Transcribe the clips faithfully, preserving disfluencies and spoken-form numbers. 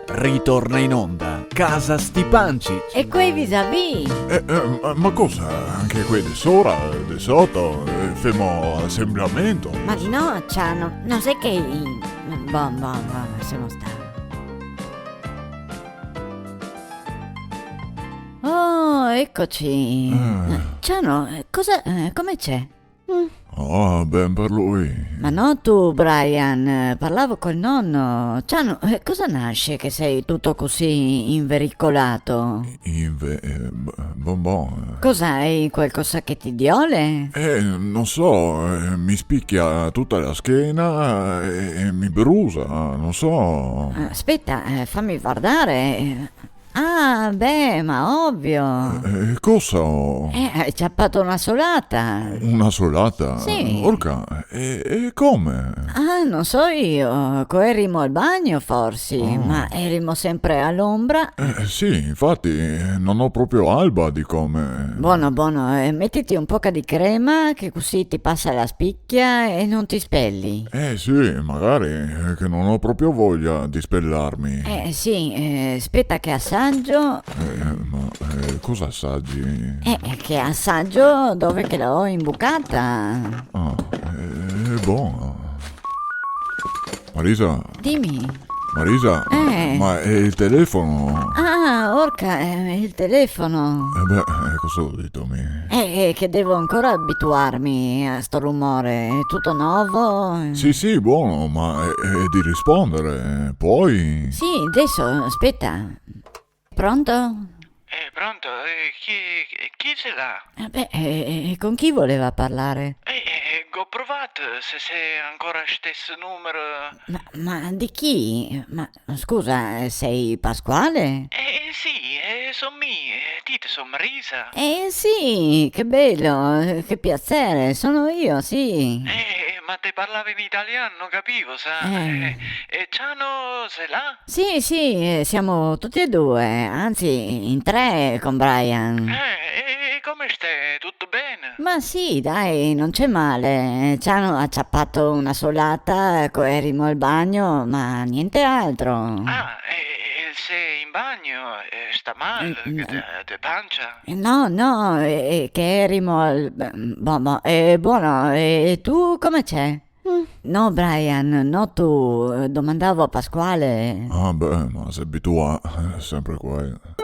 Ritorna in onda Casa Stipancich. E quei visavì? Eh, eh, ma, ma cosa? Anche quei de sora, de soto, eh, femo asembramento? Ma no, Ciano, no xe che i-, bon, bon, bon, lasemo star. Oh, ecoci. Eh. Ciano, eh, cosa, eh, come xe? Mm. Oh, ben per lui. Ma no tu, Brian, eh, parlavo col nono. Ciano, eh, cosa nasce che sei tutto così invericolato? Inve-, eh, b-, bon, bon, eh. Cos'hai, qualcosa che ti diole? Eh, non so, eh, mi spicchia tutta la schiena, eh, e mi brusa, non so. Ah, aspetta, eh, fammi guardare. Ah, beh, ma ovvio. Eh, cosa? Eh, hai ciapato una solata. Una solata? Sì. Orca, e, e come? Ah, non so io, co erimo al bagno forsi, oh, ma erimo sempre all'ombra. Eh, sì, infatti, eh, non ho proprio alba di come. Buono, buono, eh, mettiti un poca di crema che così ti passa la spicchia e non ti spelli. Eh, sì, magari, eh, che non ho proprio voglia di spellarmi. Eh, sì, eh, aspetta che assaggio. Eh, ma, eh, cosa assaggi? Eh, che assaggio dove che l'ho imbucata. Ah, eh, è buona. Marisa? Dimmi. Marisa? Eh. Ma è il telefono? Ah, orca, è il telefono. Eh beh, eh, cosa ho detto, mi? Eh, eh, che devo ancora abituarmi a sto rumore, è tutto nuovo. Sì, sì, buono, ma è, è di rispondere, poi. Sì, adesso, aspetta. Pronto? Eh, pronto? Eh, chi, chi xe là? Eh, beh, eh, eh, con chi voleva parlare? Eh, eh, go provà, se xe ancora steso numero. Ma, ma di chi? Ma scusa, eh, sei Pasquale? Eh, eh, sì, eh, so mi, eh, ti te so Marisa? Eh, sì, che bello, eh, che piacere, sono io, sì. Eh, ma te parlavi in italiano, no capivo, sa? Eh. Eh, e Ciano xe là? Sì, sì, eh, siamo tutti e due, anzi, in tre con Brian. Eh, e, e come stai? Tutto bene? Ma sì, dai, non c'è male. Ciano ha ciapato una solata, co erimo al bagno, ma niente altro. Ah, e, e xe in bagno, eh, sta mal, mm, mm, de, de pancia? No, no, eh, eh, che erimo al, bon, bon, eh, buono, e, e tu come xe? Mm. No, Brian, no tu, eh, domandavo a Pasquale. Ah, beh, ma se abitua, eh, sempre qua, eh.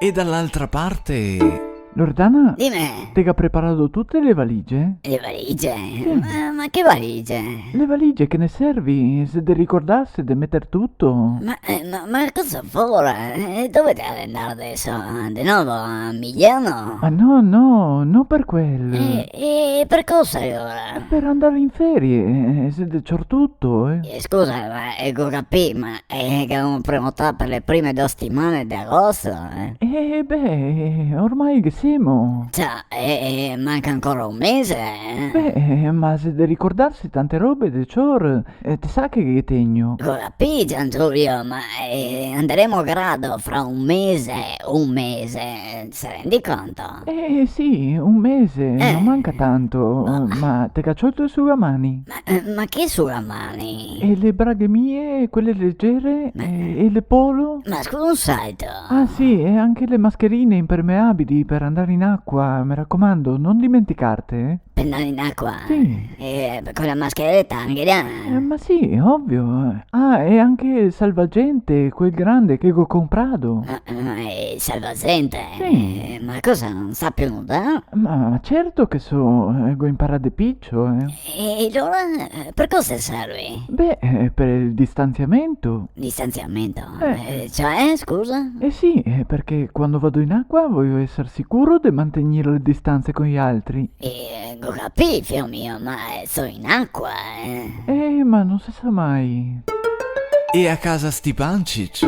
E dall'altra parte? Loredana? Dime. Te ga preparà tute le valige? Le valige? Sì. Ma, ma che valige? Le valige che ne servi, se de ricordarse de meter tuto. Ma, eh, ma, ma cosa fora? Eh, dove te devi andar adeso? De novo a Milano? Ma no, no, no per quel. E, e per cosa alora? Per andar in ferie, eh, se de cior tuto, eh. Eh, scusa, ma, eh, go capì, ma, eh, che gavemo prenotà per le prime do setimane de agosto, eh? Eh, beh, ormai che semo? Ciò, eh, eh, manca ancora un mese, eh? Beh, eh, ma se de ricordarse tante robe de cior, eh, te sa che ghe tegno. Go capì, Giangiulio, ma, eh, anderemo a grado fra un mese, un mese, te rendi conto? Eh, sì, un mese, eh, no manca tanto, ma te ga ciolto el sugamani? Ma, eh, ma che sugamani? E le braghe mie, quele legere, ma, eh, e le polo? Ma scusa un salto. Ah, sì, e anche le mascherine impermeabili per andare in acqua, me racomando, non dimenticarte, eh. Per andare in acqua? Sì. Eh, con la mascheretta anche là? Eh, ma sì, ovvio. Ah, e anche el salvagente, quel grande che go comprado. Ma, ma el salvagente? Sì. Eh, ma cosa, no sa più nuda? Ma, ma certo che so, eh, go imparà de picio, eh. E, e alora, eh, per cosa serve? Beh, eh, per el distanziamento. Distanziamento? Eh. Eh, cioè, scusa? Eh sì, eh, perché quando vado in acqua voglio esser sicuro de mantegnir le distanze con gli altri. Eh, go capì, fio mio, ma, eh, so in acqua, eh. Eh, ma non se sa mai. E a casa Stipancich?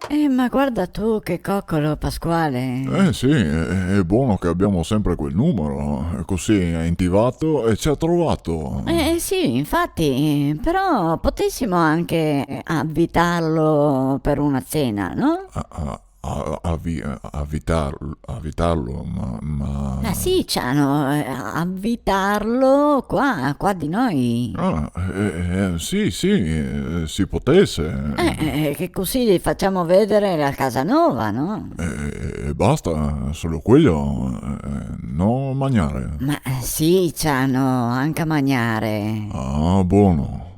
Eh, ma guarda tu che cocolo, Pasquale. Eh sì, è, è buono che abbiamo sempre quel numero, così ha intivato e ci ha trovato. Eh, eh, sì, infatti, però potessimo anche avvitarlo per una cena, no? Ah, ah, a, a vi-, a vitar-, a vitarlo, ma, ma... Ma sì, Ciano, eh, a vitarlo qua, qua di noi. Ah, eh, eh, sì, sì, eh, se potese. Eh, eh, che così gli facciamo vedere la casa nuova, no? Eh, eh, basta, solo quello, eh, no magnare. Ma, eh, sì, Ciano, anca magnare. Ah, buono.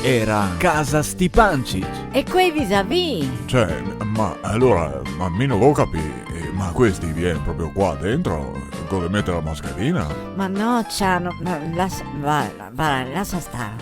Era Casa Stipancich. E quei visavì? Cioè, ma alora, ma mi no go capì, eh, ma questi vien proprio qua dentro? Go de meter la mascherina? Ma no, Ciano, ma lasa, va, va, lasa star.